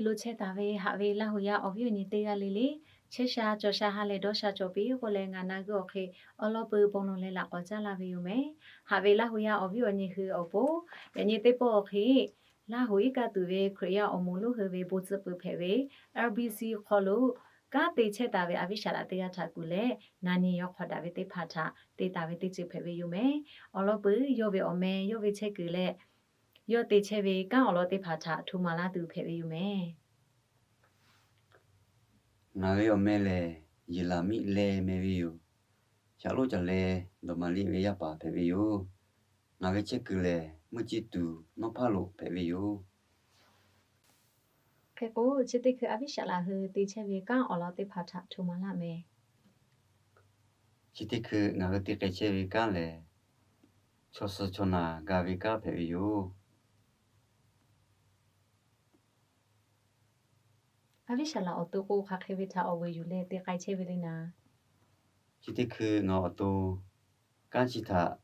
Lo chehˇ taˍ ve haꞈ ve Laˇ hu yaˇ awˬ viˉ awˬ nyi teˇ g'aˇ le le, chehˇ sha cawˬ sha ha lehˬ dawˇ sha cawˬ piˇ k'oˆ leh ngaˬ na g'euˆ awˬ hk'e awˬ lawn peuˬ bon lawˬ leh laꞈ k'awꞈ caˉ laˇ ve yoˬ mehˍ. Haꞈ ve Laˇ hu yaˇ awˬ viˉ awˬ nyi hui awˬ pon, yaꞈ nyi teˇ pawˆ awˬ hk'e Laˇ hu iˉ kaˆ tuˬ ve Hkriꞈ yaˇ awˬ moˍ lonˉ hui ve bon tcuhˆ peuˬ hpehꞈ ve L B C hk'aw lo kanˉ te chehˇ taˍ ve a viˉ Saˍ laꞈ teˇ g'aˇ htaꞈ kuˬ leh, na nyi yawˇ hk'aw daꞈ ve teˇ hpaˍ htaꞈ te taˍ ve teˇ ceuˬ hpehꞈ ve yoˬ mehˍ. Awˬ lawn peuˬ yawˇ ve awˬ meh, yawˇ ve chehˇ kuiˬ leh yawˇ te chehˇ ve kanˉ awˬ lawn teˇ hpaˍ htaꞈ hto maˍ laˇ tuˬ hpehꞈ ve yoˬ mehˍ. Ngaˬ ve awˬ meh lehˬ, Yeˍraˍmiˆ leh meh ve yoˬ. Shaˍlonˉ caˬ leh Dawˍmaˍriˆ ve yaˇ paˍ hpehꞈ ve yoˬ. Ngaˬ ve chehˇ kuiˬ lehˬ, meuˇ ciˇ tuˬ nawˉ hpaˇ lo hpehꞈ ve yoˬ. Hk'e k'o, chi teˇ hkui a viˉ Saˍ laꞈ hui te chehˇ ve kanˉ awˬ lawn teˇ hpaˍ htaꞈ hto maˍ laˇ mehˍ. Chi teˇ hkui ngaˬ hui te k'ai chehˇ ve kanˉ lehˬ, chaw suh chaw naˬ ga ve kanˉ hpehꞈ ve yoˬ. A viˉ Saˍ laꞈ awˬ to k'o, hk'aˬ hk'e ve htaꞈ awˬ vuiˬ yuˬ leh te k'ai chehˇ ve le naˍ? Chi teˇ hkui ngaˬ awˬ to kanˉ chi htaꞈ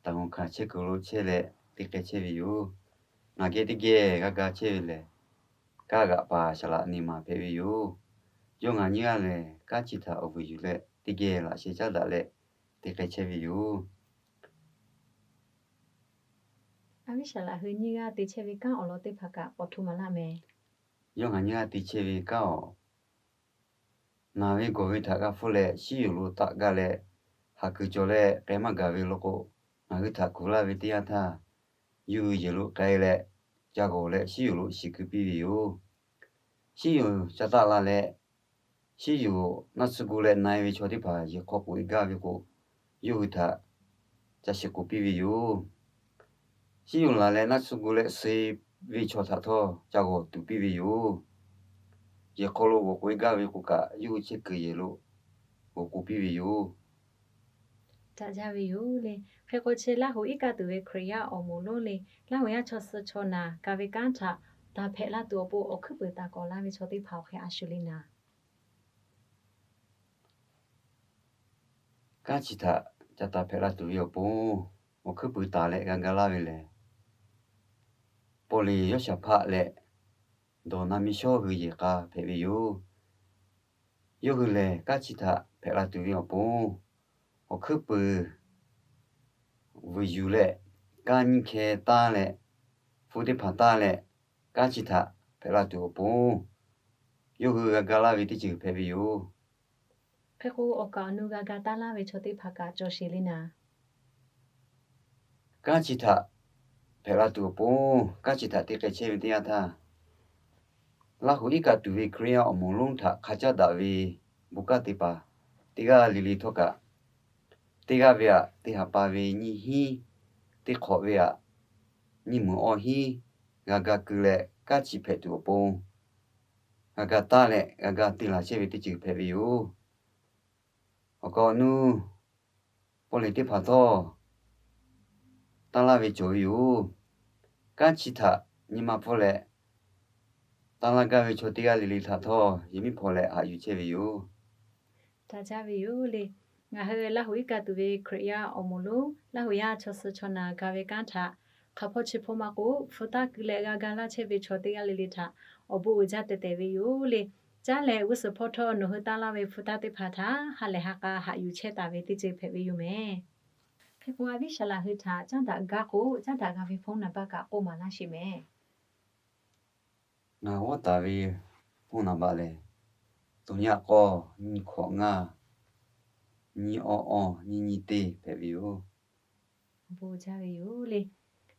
taˍ g'onˍ hkanˍ chehˇ kuiˬ lo chehˇ leh te k'ai chehˇ ve yoˬ. Ngaˬ geh teˇ geh g'a ga chehˇ ve lehˬ, kanˉ g'aꞈ paˍ Saˍ laꞈ Neˍmaˍ hpehꞈ ve yoˬ. Yawˇ ngaˬ nyiˇ g'aˇ lehˬ, kanˉ chi htaꞈ awˬ vuiˬ yuˬ leh teˇ geh laꞈ sheh caˉ daꞈ leh te k'ai chehˇ ve yoˬ. A viˉ Saˍ laꞈ hui nyiˇ g'aˇ te chehˇ ve kanˉ awˬ lawn teˇ hpaˍ kaꞈ k'awꞈ hto maˍ laˇ mehˍ. Yawˇ ngaˬ nyiˇ g'aˇ te chehˇ ve kanˉ awˬ, naˬ ve gawˬ ve htaꞈ g'a hpfuhˇ leh shiˉ yoˬ lo taˆ gaˇ leh, haˍ kuiˬ cawˬ leh k'ai maˇ gaˬ ve law k'o, ngaˬ hui htaꞈ kuˬ laˇ ve teˇ yanˇ htaˇ, yawˇ hui yehˬ lo k'ai leh, ca g'awˬ leh shiˉ yoˬ lo shiˍ keu piˇ ve yoˬ. Shiˉ yoˬ ca taˆ la leh, shiˉ yoˬ naˆ tsuhˇ gu leh na-e ve chaw teˇ hpaˍ yehˬ hk'aw k'oꞈ-e gaˇ ve k'o, yawˇ hui htaꞈ ca shiˍ k'oꞈ piˇ ve yoˬ. Shiˉ yoˬ laˬ leh naˆ tsuhˇ gu leh suh-e ve chaw htaꞈ htawˇ ca g'awˬ tuˬ piˇ ve yoˬ. Yehˬ hk'aw lo g'awˬ k'oꞈ-e gaˇ ve k'o kaꞈ, yawˇ hui chehˇ kuiˬ yehˬ lo g'awˬ k'oꞈ piˇ ve yoˬ. Daꞈ jaˇ ve yoˬ le. Hk'e k'o, chi Laˇ hu iˉ kaˆ tuˬ ve Hkriꞈ yaˇ awˬ moˍ lonˉ le, Laˇ hu yaˇ chaw suh chaw naˬ ga ve kanˉ htaꞈ taˍ hpehꞈ la tuˬ awˬ pon awˬ hkuiˉ puiˍ taˍ kawꞈ laˇ ve chaw teˇ hpaˍ awˬ hk'e a shu le naˍ? Kanˉ chi htaꞈ ca taˍ hpehꞈ la tuˬ ve awˬ pon, awˬ hkuiˉ puiˍ taˍ leh g'a ga laˇ ve lehˬ, Pawˇleˍ Yawˇshaˍhpaˆ leh Dawˍnaˍmiˇshawˇ hui yehˬ k'a hpehꞈ ve yoˬ. Yawˇ hui lehˬ, kanˉ chi htaꞈ hpehꞈ la tuˬ ve awˬ pon, awˬ hkuiˉ puiˍ vuiˬ yuˬ leh, kanˉ nyiˇ hkeh taˇ leh, hpu teˇ hpaˍ taˇ leh, kanˉ chi htaꞈ hpehꞈ la tuˬ awˬ pon, yawˇ hui g'a ga laˇ ve teˇ ceuˬ hpehꞈ ve yoˬ. Hk'e k'o, awˬ kaˍ awˬ nu g'a ga taˇ laˇ ve chaw teˇ hpaˍ kaꞈ cawˬ sheˍ le naˍ? Kanˉ chi htaꞈ hpehꞈ la tuˬ awˬ pon, kanˉ chi htaꞈ te k'ai chehˇ ve teˇ yanˇ htaˇ, Laˇ hu iˉ kaˆ tuˬ ve Hkriꞈ yaˇ awˬ moˍ lonˉ htaꞈ hk'a caˉ daꞈ ve bon kanˉ te paˍ teˇ g'aˇ le le htawˇ kaꞈ, teˇ g'aˇ ve aꞈ teˇ ha pa ve nyiˇ hinˉ, teˇ hk'awꞈ ve aꞈ nyiˇ meunˍ awˇ hinˉ g'a ga keu leh, kanˉ chi hpehꞈ tuˬ awˬ pon g'a ga taˇ leh g'a ga te laˬ chehˇ ve teˇ ceuˬ hpehꞈ ve yoˬ. Awˬ kaˍ awˬ nu Pawˇleˍ teˇ hpaˍ htawˇ, taˇ laˇ ve cawˬ ve yoˬ. Kanˉ chi htaꞈ nyi ma pfuhˇ leh taˇ laˇ gaˇ ve chaw teˇ g'aˇ le le htaꞈ htawˇ, yehˬ miˉ hpaw leh haꞈ yuˬ chehˇ ve yoˬ. Daꞈ jaˇ ve yoˬ le. Ngaˬ hui Laˇ hu iˉ kaˆ tuˬ ve Hkriꞈ yaˇ awˬ moˍ lonˉ, Laˇ hu yaˇ chaw suh chaw naˬ ga ve kanˉ htaꞈ hk'aˬ hpawˇ chi hpawˇ maˇ k'oˆ, hpu taˇ keu leh g'a ga laˇ chehˇ ve chaw teˇ g'aˇ le le htaꞈ awˬ bon uiˍ jaˇ tehˬ tehˬ ve yoˬ le. Caˉ leh g'uˇ suhˍ hpawˇ htawˇ nawˬ hui taˇ laˇ ve hpu taˇ teˇ hpaˍ htaꞈ ha lehˬ ha k'a haꞈ yuˬ chehˇ taˍ ve teˇ ceuˬ hpehꞈ ve yoˬ mehˍ. Hk'e k'o, a viˉ Saˍ laꞈ hui htaꞈ caˉ daꞈ gaˇ k'o, caˉ daꞈ g'a ve phone number kaꞈ k'oˆ maˍ laˇ sheˍ mehˍ. Ngaˬ g'awˇ taˍ ve phone number lehˬ, သုည k'awˇ နွံ hkawꞈ ငါး နွံ awˇ awˇ နွံ နွံ teˇ hpehꞈ ve yoˬ. Bon jaˇ ve yoˬ le.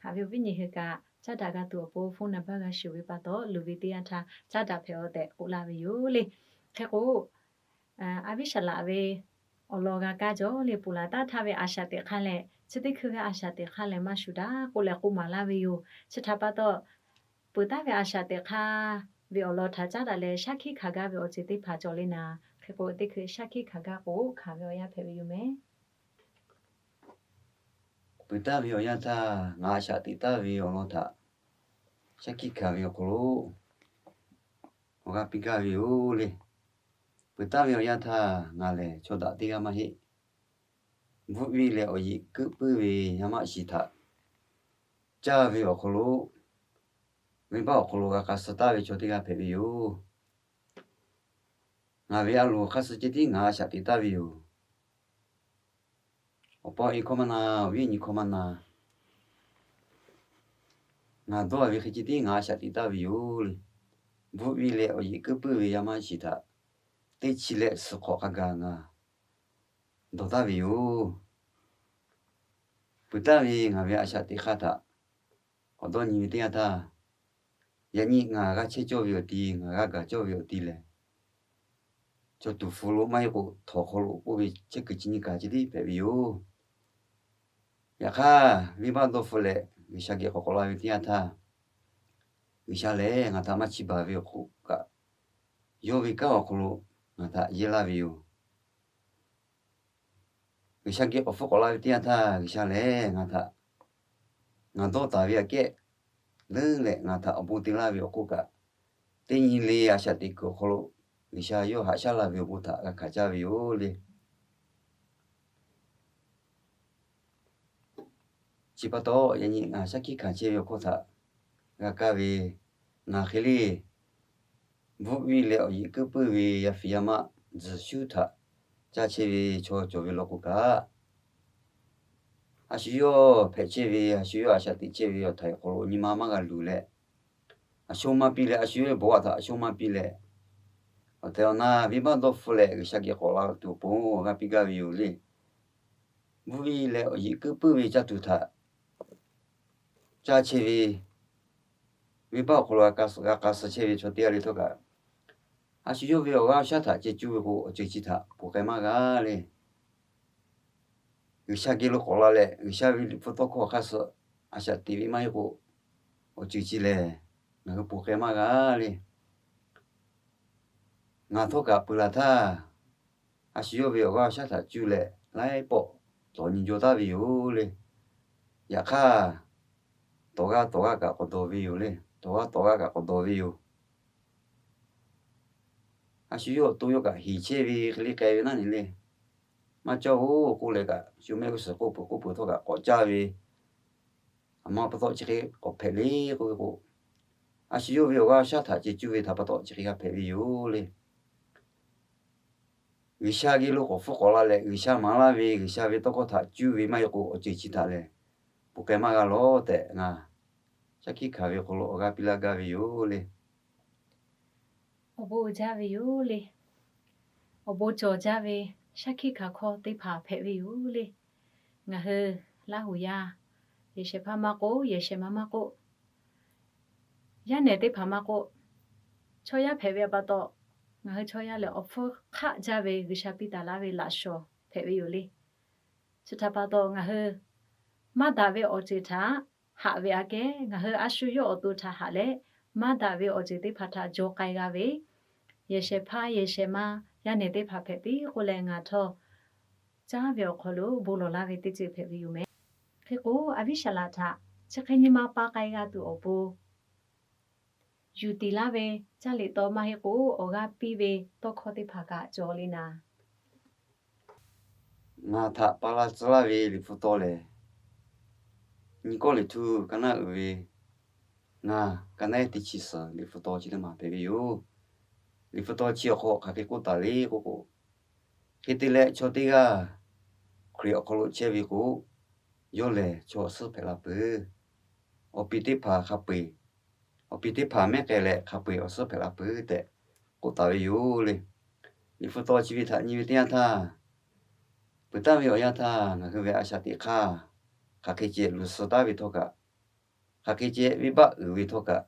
Haꞈ ve awˬ viˉ nyi hui kaꞈ, caˉ daꞈ g'a tuˬ awˬ pon phone number g'a shuˍ ve pa taw, loˍ ve teˇ yanˇ htaˇ caˉ daꞈ hpehꞈ-aw tehꞈ k'oˆ laˇ ve yoˬ le. Hk'e k'o, a viˉ Saˍ laꞈ ve awˬ lawn g'a kaˇ jaw le, ponˬ laˬ taˉ htaˇ ve a shaꞈ teꞈ hk'aˇ leh, chi teˇ hkui ve a shaꞈ teꞈ hk'aˇ lehˬ maˇ shuˍ daꞈ k'oˆ leh k'oˆ maˍ laˇ ve yoˬ. Chi htaꞈ pa taw, peuˬ taˍ ve a shaꞈ teꞈ hk'aˇ ve awˬ lawn htaꞈ caˉ daꞈ leh shaˉ hkiˆ hkanˍ gaˇ ve awˬ ceuˬ teˇ hpaˍ cawˬ le naˍ. Hk'e k'o, teˇ hkui shaˉ hkiˆ hkanˍ gaˇ k'o, hkanˍ ve awˬ yanˇ hpehꞈ ve yoˬ mehˍ. Peuˬ taˍ ve awˬ yanˇ htaˇ, ngaˬ a shaꞈ teꞈ taˍ ve awˬ lawn htaꞈ shaˉ hkiˆ hkanˍ ve awˬ hk'aw lo awˬ g'aˇ piˇ gaˇ ve yoˬ le. Peuˬ taˍ ve awˬ yanˇ htaˇ, ngaˬ lehˬ chaw daꞈ teˇ g'aˇ maˇ heˆ. Bvuhˆ viˇ leh awˬ yeꞈ keuˆ puiˉ ve yaˇ maˆ shiˍ htaꞈ caˇ ve awˬ hk'aw lo, venˇbaˆ awˬ hk'aw lo g'a k'a suh taˍ ve chaw teˇ g'aˇ hpehꞈ ve yoˬ. Ngaˬ ve a loˍ hk'aˇ suh ceh tiˉ ngaˬ a shaꞈ teꞈ taˍ ve yoˬ. Awˬ pa awˬ e hkawˇ maˇ na, awˬ viˉ awˬ nyi hkawˇ maˇ na, ngaˬ dawˇ ve hk'e ceh tiˉ ngaˬ a shaꞈ teꞈ taˍ ve yoˬ le. Bvuhˆ viˇ leh awˬ yeꞈ keuˆ puiˉ ve yaˇ maˇ shiˍ htaꞈ teˇ chi leh suhˍ hk'awꞈ hk'a gaˬ ngaˬ dawˬ taˍ ve yoˬ. Peuˬ taˍ ve ngaˬ ve a shaꞈ teꞈ hk'aˇ htaꞈ k'awꞈ dawˇ nyi ve teˇ yanˇ htaˇ, yaꞈ nyi ngaˬ g'a chehˇ cawˇ ve awˬ ti, ngaˬ g'a gaˬ cawˇ ve awˬ ti lehˬ, chaw tuˍ hpu lo maˇ heˆ k'o htawnˍ hk'aw lo k'oˆ ve chehˇ kuiˬ chi nyi kaꞈ ceh tiˉ hpehꞈ ve yoˬ. Yaꞈ hk'aˇ, venˇbaˆ dawˇ hpfuh leh G'uiˬsha geh k'awꞈ k'awꞈ la ve teˇ yanˇ htaˇ, G'uiˬsha lehˬ ngaˬ htaꞈ maˇ chiˇ baˬ ve awˬ hk'oˆ kaꞈ, yawˇ ve kanˉ awˬ hk'aw lo ngaˬ htaꞈ yehˇ laˇ ve yoˬ. G'uiˬsha geh k'awꞈ hpfuhˇ k'awꞈ la ve teˇ yanˇ htaˇ, G'uiˬsha lehˬ ngaˬ htaꞈ, ngaˬ dawˇ taˍ ve aꞈ kehˉ leuˉ leh ngaˬ htaꞈ awˬ bon te laˇ ve awˬ hk'oˆ kaꞈ, teˇ nyi le a shaꞈ teꞈ kuiˬ awˬ hk'aw lo G'uiˬsha yawˇ haꞈ shaˉ laˇ ve awˬ bon htaꞈ g'a hkanˍ caˇ ve yoˬ le. Chi pa taw, yaꞈ nyi ngaˬ shaˉ hkiˆ hkanˍ chehˇ ve awˬ hkawˇ htaꞈ g'a kaˇ ve, ngaˬ hk'e le bvuhˆ viˇ leh awˬ yeꞈ keuˆ puiˉ ve yaˇ fiˍ yaˇ maˆ tzuhˬ shuˉ htaꞈ caˇ chehˇ ve chaw cawˬ ve law k'o kaꞈ, a shu yawˇ hpehꞈ chehˇ ve, a shu yawˇ a shaꞈ teꞈ chehˇ ve awˬ htaiˍ awˬ hk'aw lo nyi ma maˇ g'a luˬ leh, a shu maˇ piˇ leh, a shu yawˇ ve bon aꞈ htaꞈ a shu maˇ piˇ leh, awˬ tehˬ awˬ na venˇbaˆ dawˇ hpfuh leh G'uiˬsha geh k'awꞈ la tuˬ awˬ pon g'a piˇ gaˇ ve yoˬ le. Bvuhˆ viˇ leh awˬ yeꞈ keuˆ puiˉ ve caˇ tuˬ htaꞈ caˇ chehˇ ve, venˇbaˆ awˬ hk'aw lo g'a k'a suh chehˇ ve chaw teˇ g'aˇ le htawˇ kaꞈ, a shu yawˇ ve awˬ g'aˇ awˬ shaˉ htaꞈ ceh cuˇ ve k'o, awˬ ceuˬ chi htaꞈ ponˬ k'ai maˇ g'a le. G'uiˬsha geh lo k'awꞈ la leh, G'uiˬsha ve Liꞈ hpu tawˇ hkawˇ awˬ hk'aˇ suh a shaꞈ teꞈ ve maˇ heˆ k'o, awˬ ceuˬ chi lehˬ ngaˬ hui ponˬ k'ai maˇ g'a le. Ngaˬ htawˇ kaꞈ peuˬ laˬ htaˇ, a shu yawˇ ve awˬ g'aˇ awˬ shaˉ htaꞈ cuˇ leh laiˉ pawˆ tawˍ nyi jaw taˍ ve yoˬ le. Yaꞈ hk'aˇ, tawˍ g'aˇ tawˍ g'aˇ kaꞈ k'awꞈ dawˬ ve yoˬ le. Tawˍ g'aˇ tawˍ g'aˇ kaꞈ k'awꞈ dawˬ ve yoˬ. A shu yawˇ awˬ to yawˇ kaꞈ heˍ chehˇ ve hk'e le k'ai ve naˉ ne le. Maˇ cawˇ-oˬ k'oˆ leh kaꞈ, shu mehˆ g'uˇ suhˍ k'oˆ peuˬ k'oˆ peuˬ htawˇ kaꞈ k'awꞈ caˇ ve, aˬ ma pa taw chi hk'e k'awꞈ hpehꞈ le k'oˆ ve k'o, a shu yawˇ ve awˬ g'aˇ awˬ shaˉ htaꞈ ceh cuˇ ve htaꞈ pa taw chi hk'e g'a hpehꞈ ve yoˬ le. G'uiˬsha geh lo k'awꞈ hpfuhˇ k'awꞈ la leh, G'uiˬsha maˍ laˇ ve, G'uiˬsha ve tawˇ hkawˇ htaꞈ cuˇ ve maˇ heˆ k'o, awˬ ceuˬ chi htaꞈ lehˬ ponˬ k'ai maˇ g'a lawˬ tehꞈ, ngaˬ shaˉ hkiˆ hkanˍ ve awˬ hk'aw lo awˬ g'aˇ piˇ laˇ gaˇ ve yoˬ le. Awˬ bon uiˍ jaˇ ve yoˬ le. Awˬ bon cawˬ jaˇ ve shaˉ hkiˆ hkanˍ hkawˇ teˇ hpaˍ hpehꞈ ve yoˬ le. Ngaˬ hui Laˇ huˍ yaˇ, yehˬ shehˍ hpaˇ maˇ k'oˆ, yehˬ shehˍ ma maˇ k'oˆ, yaˇ nehˬ teˇ hpaˍ maˇ k'oˆ, chaw yaˇ hpehꞈ ve pa taw, ngaˬ hui chaw yaˇ lehˬ awˬ hpfuhˇ hk'aˆ jaˇ ve G'uiˬsha piˇ taˍ laˇ ve laꞈ shawˍ hpehꞈ ve yoˬ le. Chi htaꞈ pa taw, ngaˬ hui maˇ daꞈ ve awˬ ceuˬ htaꞈ haꞈ ve aꞈ kehˉ, ngaˬ hui a shu yawˇ awˬ to htaꞈ haꞈ leh, maˇ daꞈ ve awˬ ceuˬ teˇ hpaˍ htaꞈ jaw k'ai g'a ve, yehˬ shehˍ hpaˇ yehˬ shehˍ ma, yaˇ nehˬ teˇ hpaˍ hpehꞈ piˇ k'oˆ leh, ngaˬ htawˇ caˉ ve awˬ hk'aw lo bon lawˬ laˇ ve teˇ ceuˬ hpehꞈ ve yoˬ meh. Hk'e k'o, a viˉ Saˍ laꞈ htaꞈ chi hk'e nyi ma pa k'ai g'a tuˬ awˬ pon yuˬ tiˍ laˇ ve caˇ liꞈ taw maˇ heˆ k'o, awˬ g'aˇ piˇ ve tawˇ hkawˇ teˇ hpaˍ kaꞈ cawˬ le naˍ. Ngaˬ htaꞈ pa la tcuh laˇ ve Liꞈ hpu taw lehˬ, Nyi Kawˇrenˍhtuˆ ka naˉ uiˍ ve ngaˬ ka naˉ teˇ chi suhˍ Liꞈ hpu taw chi teˇ maˬ hpehꞈ ve yoˬ. Liꞈ hpu taw chi awˬ hk'aw hk'aˬ hk'e k'oˆ taˍ le k'oˆ k'o, hk'e te leh chaw teˇ g'aˇ Hkriꞈ awˬ hk'aw lo chehˇ ve k'o, yawˇ lehˬ chaw awˬ suhˉ hpehꞈ la peuˬ. Awˬ piˍ teˇ hpaˍ hk'a peu-eˬ, awˬ piˍ teˇ hpaˍ mehˉ k'ai leh hk'a peu-eˬ awˬ suhˉ hpehꞈ la peuˬ tehꞈ k'oˆ taˍ ve yoˬ le. Liꞈ hpu taw chi ve htaꞈ nyi ve teˇ yanˇ htaˇ, peuˬ taˍ ve awˬ yanˇ htaˇ ngaˬ hui ve a shaꞈ teꞈ hk'aˇ, hk'aˬ hk'e ceh luˬ suh taˍ ve htawˇ kaꞈ, hk'aˬ hk'e ceh venˇbaˆ uiˍ ve htawˇ kaꞈ,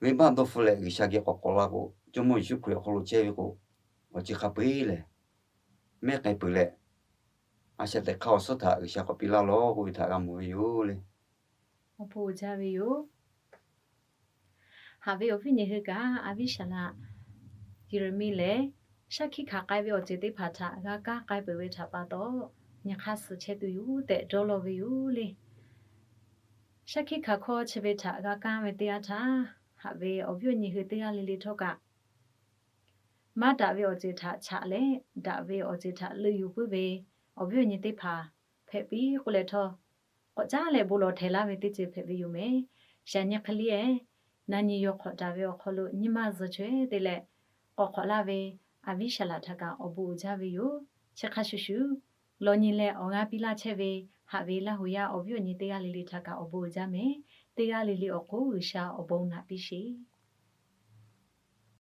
venˇbaˆ dawˇ hpfuhˇ leh G'uiˬsha geh k'awꞈ k'awꞈ la k'o, Jawˇmawˇ Yeˍsuˆ Hkriꞈ awˬ hk'aw lo chehˇ ve k'o, awˬ ceuˬ hk'a peu-eˬ lehˬ mehˉ k'ai peuˬ leh, a shaꞈ teꞈ hk'aˇ awˬ suhˉ htaꞈ G'uiˬsha k'awꞈ piˇ laˇ lawˬ k'oˆ ve htaꞈ g'a mawˬ ve yoˬ le. Awˬ bon uiˍ jaˇ ve yoˬ. Haꞈ ve awˬ viˉ nyi hui kaꞈ, a viˉ Saˍ laꞈ Yeˍraˍmiˆ lehˬ, shaˉ hkiˆ hkanˍ k'ai ve awˬ ceuˬ teˇ hpaˍ htaꞈ g'a kaˇ k'ai peuˬ ve htaꞈ pa taw, nyi hk'aˇ suh chehˇ tuˬ yoˬ tehꞈ dawˇ law ve yoˬ le. Shaˉ hkiˆ hkanˍ hkawˇ chi ve htaꞈ g'a kaˇ ve teˇ yanˇ htaˇ, haꞈ ve awˬ viˉ awˬ nyi hui teˇ g'aˇ le le htawˇ kaꞈ, maˇ daꞈ ve awˬ ceuˬ htaꞈ chaꞈ leh, daꞈ ve awˬ ceuˬ htaꞈ leuˆ yuˬ puiˉ ve awˬ viˉ awˬ nyi teˇ hpaˍ hpehꞈ piˇ k'oˆ leh htawˇ, k'awꞈ caˉ leh bon lawˬ htehˍ laˇ ve teˇ ceuˬ hpehꞈ ve yoˬ meh. Shaˍ nyi hk'e le, na nyi yaw hk'awꞈ taˍ ve awˬ hk'aw lo nyi ma zuhˬ chaweh te leh k'awꞈ hk'awꞈ laˇ ve Aˍviˉ Shaˍlaꞈ htaꞈ kaꞈ awˬ bon uiˍ jaˇ ve yoˬ. Chi hk'a shuˍ shuˍ, law nyi leh awˬ g'aˇ piˇ laˇ chehˇ ve haꞈ ve Laˇ huˍ yaˇ awˬ viˉ awˬ nyi teˇ g'aˇ le le htaꞈ kaꞈ awˬ bon uiˍ jaˇ mehˍ. Teˇ g'aˇ le le awˬ hk'oˆ G'uiˬsha awˬ bon naꞈ piˇ sheˍ.